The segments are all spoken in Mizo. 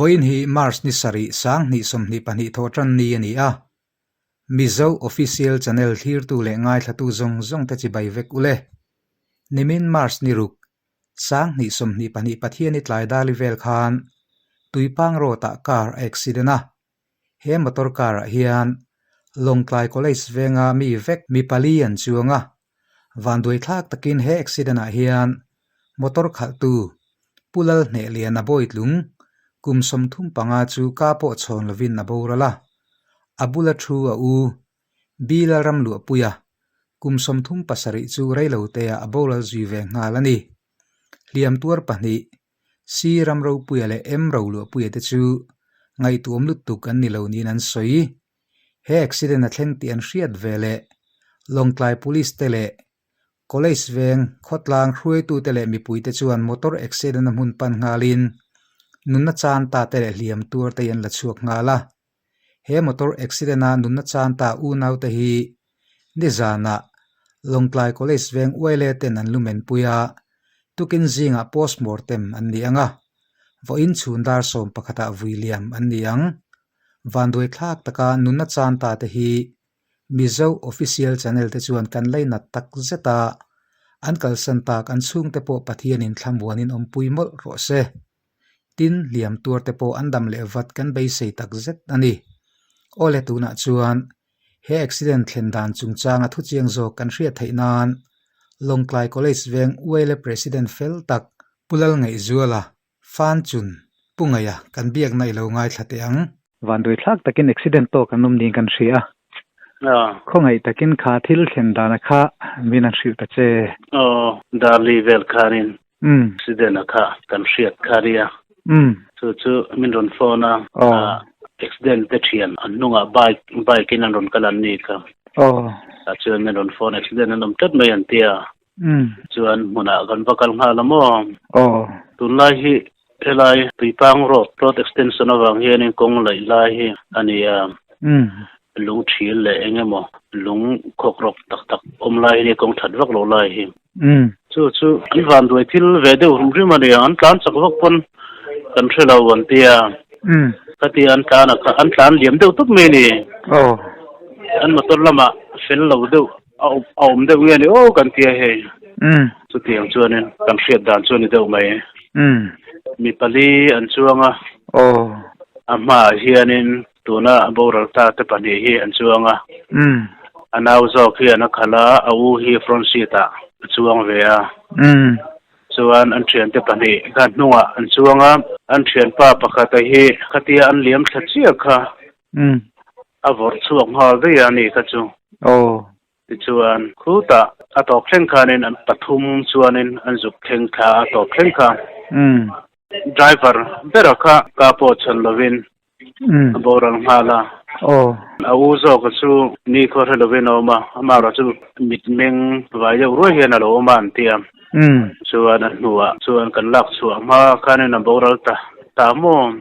Vawiin hi March ni sarih 20 22 thawhtan ni a ni a. Mizo Official Channel thlirtu leh ngaithlatu zawng zawng te chibai vek ule. Nimin March ni ruk 2022 Pathiani tlai dali vel khan Tuipang Road ah car a accident a. He motor car ah hian Lawngtlai College venga mi vek mi pali an chuang a. Vanduai thlak takin he accident ah hian motor khalhtu Pu Lalhnehliana Bawitlung kum 35 chu ka pawh chhawn lovin a boral a. A bula thu a u B Lalramluahpuia kum 37 chu reiloteah a boral zui ve nghal a ni. Hliam tuar pahnih C Ramropuia leh M Roluahpuia te chu ngaihtuam lutuk an ni lo niin an sawi. He accident a thleng tih an hriat ve leh Lawngtlai Police te leh College veng khawtlang hruaitute leh mipuite chuan motor accident a hmun pan nghalin nunna chan ta te leh hliam tuar te hi an la chhuak nghal a. He motor accident a nunna chan ta unaute hi nizanah Lawngtlai College veng uaile ten an lumen pui a, tukin zingah postmortem an ni ang a, vawiin chhun dar 11 ah vui liam an ni ang. Vanduai thlak taka nunna chan ta te hi Mizo Official Channel te chuan kan leinat tak zet a, an kalsan tak an chhungte pawh Pathianin thlamuanin awmpui mawlh rawh se. Tin, hliam tuar te pawh an dam leh vat kan beisei tak zet a ni. Awle tunah chuan he accident thlen dan chungchanga thuchiang zawk kan hriat theih nan Lawngtlai College veng Uaile President fel tak Pu Lalngaihzuala Fan chun Pu Ngaia kan biakna i lo ngaithla teh ang. Vanduai thlak takin accident tawk an awm niin kan hria a. Khawngaih takin kha thil thlen dana kha min an hrilh ta che. Aw, Darli vel khanin accident a kha kan hriat kha nia. Chu chu min rawn phone a, accident te thian an hnungah bike bike in an rawn kal an ni kha. Tah chuan min rawn phone accident an awm tlat mai an tia. Chuan hmunah kan va kal nghal a maw? Tunlai hi helai Tuipang road road extension avang hianin kawng laih lai hi a ni a. Lung thil leh eng emaw lung khawk rawk tak tak awm lai hi kawng that vak lo lai hi. Chu chu an vanduai thil ve deuh rum rim a ni ang, an tlan chak vak pawn kan hre lo an tia. Ka ti an tlan a an tlan liam deuh tawp mai a ni. An motor lamah fel lo deuh A awm deuh nge ni aw kan tia hei. Chutiang chuanin kan hriat dan chu a ni deuh mai. Mi pali an chuang a. A hmaah hianin tuna boral ta te pahnih hi an chuang a. A nau zawk hian a khalh a, a u hi front seat ah a chuang ve a. Chuan an thiante pahnih kha hnungah an chuang a. An thianpa pakhata hi khatia an liam thla chiah kha. A vawrh chhuak nghal daih a ni kha chu. Aw. Tichuan, khutah a tawp thleng khanin an pathum chuanin an zuk thleng thla a tawp thleng kha. Driver bera kha ka pawh chhan lovin a boral nghal a. Aw. A u zawka chu ni khaw hre lovin a awm a, amaherawh chu mitmeng vai deuh ruai hian a lo awm a an ti a. Chuan a hnuah chuan kan lak chhuah hma khanin a boral ta ta maw?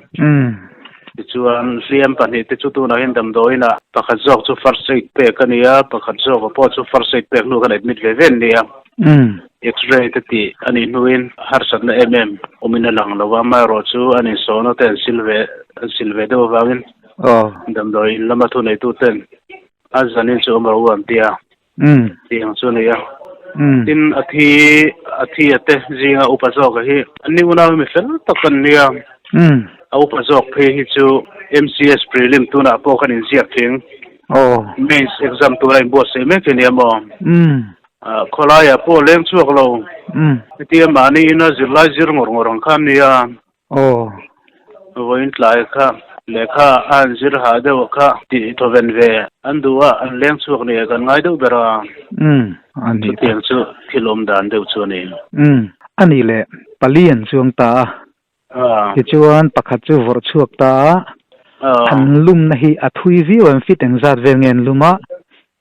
Tichuan hliam pahnih te chu tunah hian damdawiin ah pakhat zawk chu first aid pek a ni a, pakhat zawk a pawh chu first aid pek hnu khan admit ve ve an ni a. X-ray te tih a nih hnuin harsatna em em awmin a lang lo a, amaherawh chu an insawhna te an sil ve an sil ve deuh avangin damdawiin lama thuneitu ten a zanin chu awm ro an ti a. Tiang chu a ni a. Tin, a thi a thi a te zinga upa zawka hi an ni unau hi mi fel tak an nia. A upa zawk phei hi chu MCS prelim tunah pawh khan inziak thing. Mains exam tura inbuatsaih mek hi a nia maw? Khawlaiah pawh leng chhuak lo. Hetia mahni ina zirlai zir ngawr ngawr ang kha an nia. Vawiin tlai kha lehkha a han zir ha deuh kha tih thawven ve an duh a, an leng chhuak nia kan ngai deuh ber a. Chutiang chu thil awm dan deuh chu a ni. A nih leh pali an chuang ta a, tichuan pakhat chu vawrh chhuak ta a, an lumna hi a thui viau em fit engzat vel nge an lum a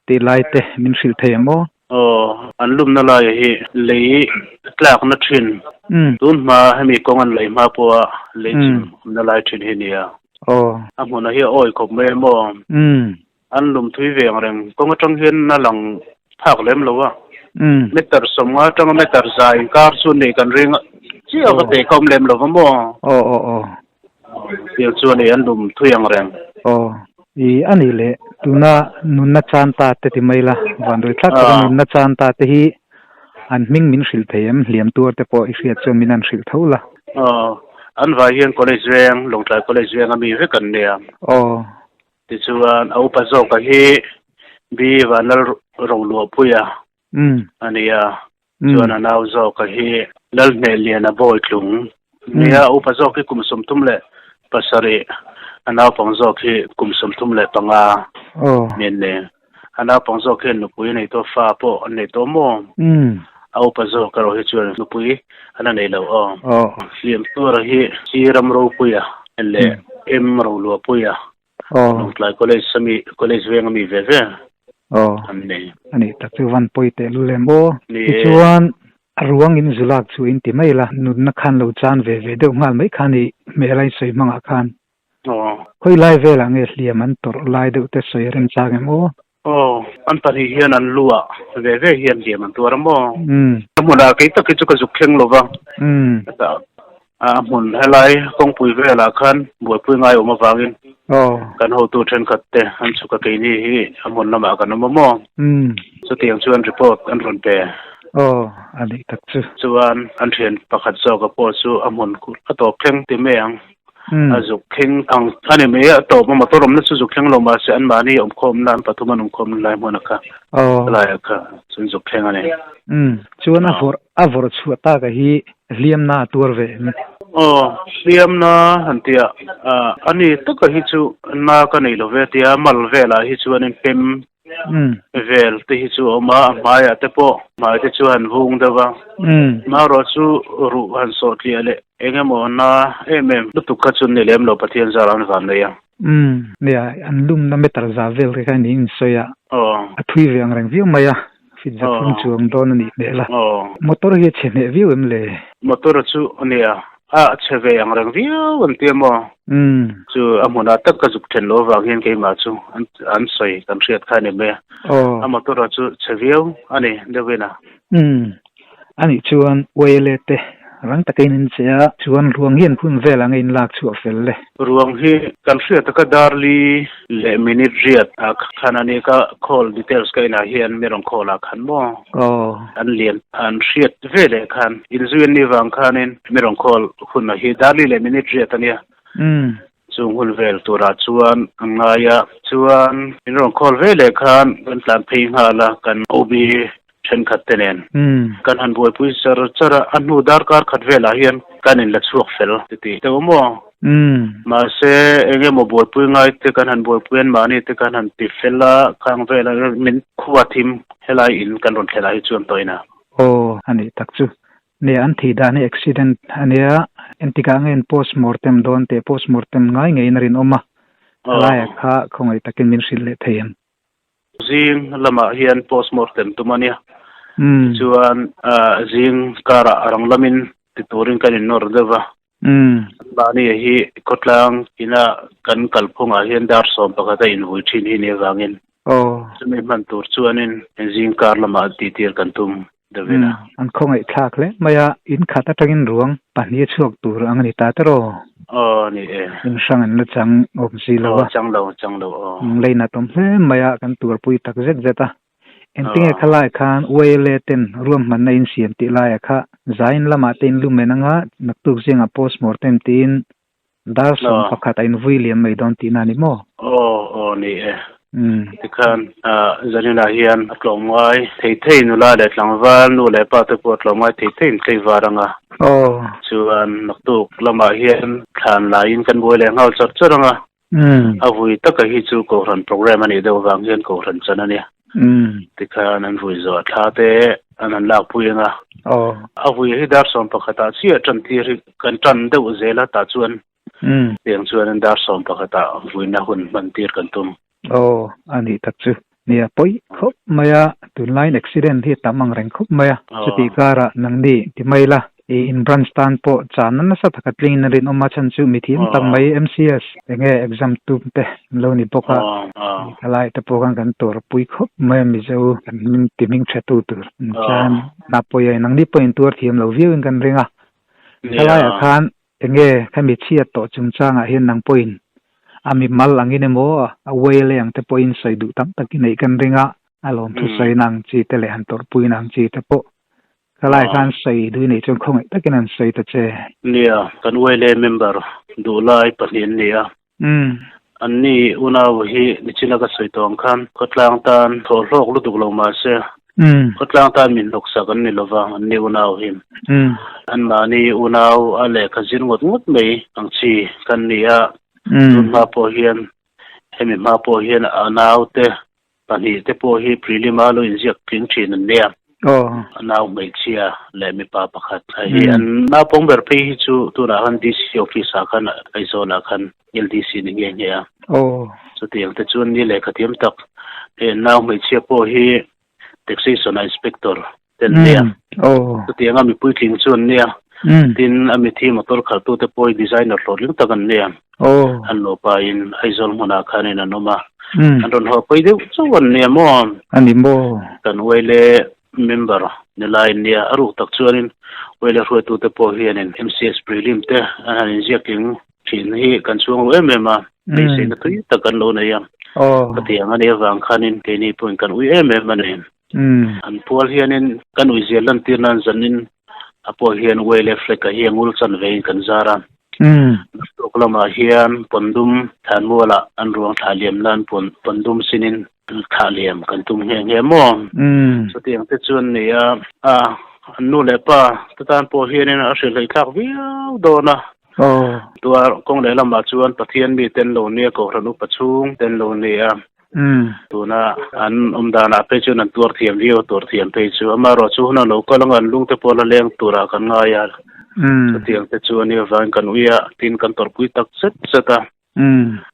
tih lai te min hrilh thei ang aw. Aw, an lumna laia hi lei tlakna thin, tun hma hemi kawng an lei hma pawha lei chim awmna lai thin hi nia. A hmuna hi a awi khawp mai em aw. An lum thui ve ang reng, kawng atang hian a lang phak lem lo a. Meter 50 atanga meter 100 inkar chu nei kan ring chiah va teh ka awm lem lo va maw. Aw aw aw. Tiang chuan ei an lum thui ang reng. Aw, i a nih leh tuna nunna chan ta te ti mai la, vanduai thlak taka nunna chan ta te hi an hming min hrilh thei em? Hliam tuar te pawh i hriat chuan min han hrilh tho la. Aw, an vai hian college veng, Lawngtlai college veng a mi vek an nia. Aw. Tichuan a upa zawka hi B Vanlal Roluahpuia a ni a, chuan a nau zawka hi Lalhmehliana Bawitlung a ni a, a upa zawk hi kum 37, a naupang zawk hi kum 35 mi an ni. A naupang zawk hian nupui a nei tawh, fa pawh an nei tawh maw? A upa zawk erawh hi chuan nupui an la nei lo aw. Hliamtuara hi C Ramropuia leh M Roluahpuia Lawngtlai College a mi, College veng a mi ve ve an ni. A nih tak chu van pawi teh lul em aw. Tichuan a ruang in zu lak chu in ti mai la, nunna khan lo chan ve ve deuh nghal mai kha ni hmel a in sawi hmangah khan. Khawi lai velah nge hliam an tawrh lai deuh te sawi a remchang em aw? Aw, an pahnih hian an lu ah ve ve hian hliam an tuar a maw? A hmunah kei tak hi chu ka zuk thleng lo va. A hmun helai kawngpui velah khan buaipui ngai awm avangin kan hotu thenkhat te an chhuk a keini hi a hmun lamah kan awm a maw? Chutiang chuan report an rawn pe. Aw, a nih tak chu. Chuan an thian pakhat zawka pawh chu a hmun a tawp thleng ti mai ang. A zuk thleng ang a ni mai a, tawp a motor awmna chu zuk thleng lo mahse anmahni awmkhawmna an pathum an awmkhawmna lai hmun a kha helai ah kha chuan zuk thleng a ni. Umm chuan a vawrh a vawrh chhuah tak a hi hliamna a tuar ve em? Aw hliamna han ti a, a ni taka hi chu na ka nei lo ve tia mal velah hi chuanin pem Vel te hi chu a awm a, a hmaiah te pawh hmai te chu han vung deuh a, marawh chu ruh han sawh tliah leh eng emaw na em em lutuk kha chu ni lem lo Pathian zar an van nei a. Umm, nia, an lumna meter za vel te kha niin sawi a, a thui ve ang reng viau mai a, fit za thum chuang dawn a nih hmel a. Motor hi a chhe hneh viau em le? Motor chu nia, A chhe ve ang reng viau an ti a maw? Chu a hmunah tak ka zuk then loh avang hian keimah chu an sawi kan hriat kha a ni mai a. A motor a chu chhe viau a ni deuhin a. Umm. A nih chuan YLA te rang takin in che a, chuan ruang hi an hun vel ang a in lak chhuah fel le. Ruang hi kan hriat taka Darli leh minute riat ah khan a ni ka call details ka inah hian mi rawn call ah khan maw? Aw. An lian an hriat ve leh khan inzui an nih vang khanin mi rawn call hun a hi Darli leh minute riat a nia. Umm. Chung hun vel turah chuan an ngai a, chuan min rawn call ve leh khan kan tlan phei nghal a kan OB thenkhat te nen kan han buaipui char char a, a hnu darkar khat velah hian kan inla chhuak fel ti tih deuh maw? Mahse eng emaw buaipui ngai te kan han buaipui an mahni te kan han ti fel a, khang velah min khua thim helai in kan rawn thlen ah hi chuan tawhin a. Aw, a nih tak chu. Nia, an thih dan hi accident a nia, entikah nge in post mortem dawn teh post mortem ngai ngeiin a rinawm a, helaiah kha khawngaih takin min hrilh leh thei em? Zing lamah hian postmortem tum a nia. Tichuan zing karah a rang lamin ti turin kan innawr deuh va. Mahni hi khawtlang ina kan kalphungah hian dar 11 a invui thin hi ni avangin chumi hman tur chuanin zing kar lamah tihtir kan tum deuh in a. An khawngaih thlak hle mai a, in khat atangin ruang pahnih a chhuak tur ang a ni ta tawh aw. Aw ni e. In hrang an la chang awm si lo a. Aw chang lo, chang lo aw. Leinat awm hle mai a, kan tuarpui tak zet zet a. Engtinge khalai khan YLA ten ruahmanna in siam tih laiah kha zain lamah te in lumen anga naktuk zingah postmortem tiin Dar 11 a invui liam mai dawn tihna a ni maw? Aw, aw ni e. Tikhan zaninah hian a tlawmngai thei thei nula leh tlangval, nu leh pa te pawh a tlawmngai thei thei in tlei var ang a. Aw. Chuan naktuk lamah hian thlan laiin kan buai leh nghal chawrh chawrh ang a. A vui taka hi chu Kohhran program a nih deuh vang hian Kohhran chan a nia. Tikhan an vui zawh thla te an han lakpui ang a. A vui hi dar 11 ah chiah tan tir hi kan tan deuh zel a tah chuan tiang chuan an dar 11 ah vuina hun hman tir kan tum. Aw, a nih tak chu. Nia, pawi khawp mai a, tunlaiin accident hi a tam ang reng khawp mai a. Chutih karah nangni ti mai la, I in branch tan pawh chahna nasa taka tlingin a rinawm a chhan chu mithiam tak mai MCS enge exam tum te an lo ni bawk a, thalai te pawh khan kan tuarpui khawp mai a Mizo kan hming ti hming tha tu tur an chan na pawh hian nangni pawh in tuar thiam lo viau in kan ring a, thalaiah khan. Enge khami chhiat tawh chungchangah hian nang pawhin a mi mal angin emaw a uaile ang te pawhin sawi duh tam tak i neih kan ring a, a lawmthu sawina ang chi te leh han tawrhpuina ang chi te pawh khalai khan sawi duh i neih chuan khawngaih takin an sawi ta che. Nia, kan uaile member duhlai pahnih an ni a. Anni unau hi nichina ka sawi tawh ang khan khawtlang tan thawhhlawk lutuk lo mahse khawtlang tan min hnawksak an ni lova anni unau hi. Anmahni unau a lehkha zir ngawt ngawt mai ang chi kan ni a, tun hma pawh hian hemi hma pawh hian a naute Pahnih te pawh hi prelim a lo inziak tling thin an nia. A nau hmeichhia leh mipa pakhat hi an naupang ber phei hi chu tunah khan DC office ah khan Aizawl ah khan LDC ni nghe nghe a. Chutiang te chuan ni lehkha thiam tak he nau hmeichhia pawh hi taxation inspector te an nia. Chutiang a mipui tling chu an nia. Tin a mithi motor khalhtu te pawh hi designer hlawhtling tak an nia. An nupa in Aizawl hmunah khanin an awm a. An rawn haw pawi deuh chauh an nia maw? A ni maw? Kan Uaile member ni lai an nia. A ruk tak chuanin Uaile hruaitute pawh hianin MCS prelim te an han inziak tling thin hi kan chhuang ru em em a. Beiseina tui tak an lo nei a. Khatiang a nih avang khanin keini pawhin kan ui em em a ni. An pual hianin kan uizia lantir nan zanin a pawh hian Uaile flag ah hi a ngul chan vein kan zar a. Naktuk lamah hian Pawndum thlanmualah an ruang thlah liam nan Pawndum sinin thlah liam kan tum nghe nghe maw? Chutiang te chu an ni a, an nu leh pa te tan pawh hianin a hrilh hleih thlak viau dawn a. Tuar kawng leh lamah chuan Pathian mi ten lo nia, Kohhran upa chhung ten lo nia. Tuna an awm danah phei chuan an tuar thiam viau a, tuar thiam phei chu. Amaherawhchu hun a lo kal anga an lungte pawh la leng turah kan ngai a, chutiang te chu a nih avangin kan ui a, tin kan tawrhpui tak zet zet a.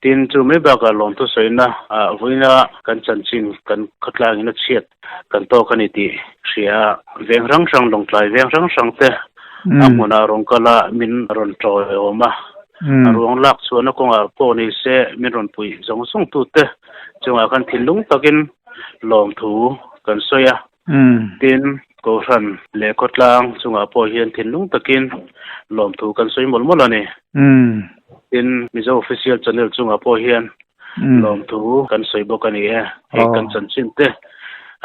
Tin chu mai bakah lawmthu sawina ah vawiina kan chanchin kan khawtlangin a chhiat kan tawk a ni tih hria a, veng hrang hrang lawngtlai veng hrang hrang te a hmunah rawn kal a, min rawn tawiawm a. A ruang lak chhuahna kawngah pawh ni se min rawn puih zawng zawng tute chungah khan thinlung takin lawmthu kan sawi a. Tin, Kohhran leh khawtlang chungah pawh hian thinlung takin lawmthu kan sawi mawlh mawlh a ni. Tin, Mizo Official Channel chungah pawh hian lawmthu kan sawi bawk a ni e. Hei kan chanchin te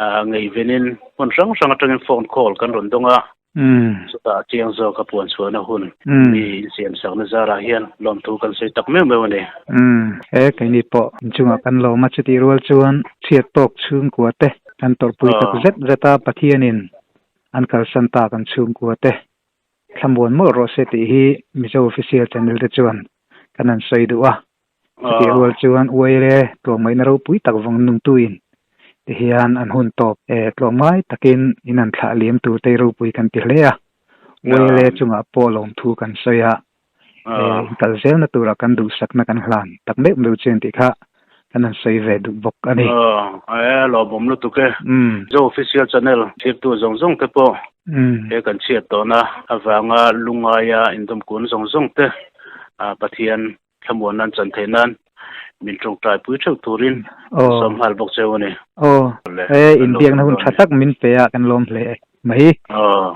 ngaihvenin hmun hrang hrang atangin phone call kan rawn dawng a. Chutah chiang zawk a puan chhuahna hun mi insiamsakna zarah hian lawmthu kan sawi tak meuh meuh a ni. He keini pawh inchungah kan lawm a, chutih rual chuan chhiat tawk chhungkua te kan tawrhpui tak zet zet a, Pathianin an kalsan tak an chhungkua te thlamuan mawlh rawh se tih hi Mizo Official Channel te chuan kan han sawi duh a. Chutih rual chuan Uaile tlawmngaihna ropui tak vawng nungtuin ti hian an hun tawp e tlawmngai takin in an thlah liam tur te ropui kan ti hle a. Uaile chungah pawh lawmthu kan sawi a, e inkal zelna turah kan duhsakna kan hlan tak meuh meuh chuan tih kha kan han sawi ve duh bawk a ni. Aw, lawmawm lutuk e. Zo Official Channel thirtu zawng zawng te pawh he kan chhiat tawhna avanga lungaia indawmkun zawng zawng te Pathian Thlamuan nan chan theih nan min tawngtai pui theuh turin sawm nghal bawk cheu a ni. Aw, he inbiakna hun tha tak min pe a kan lawm hle mai. Aw.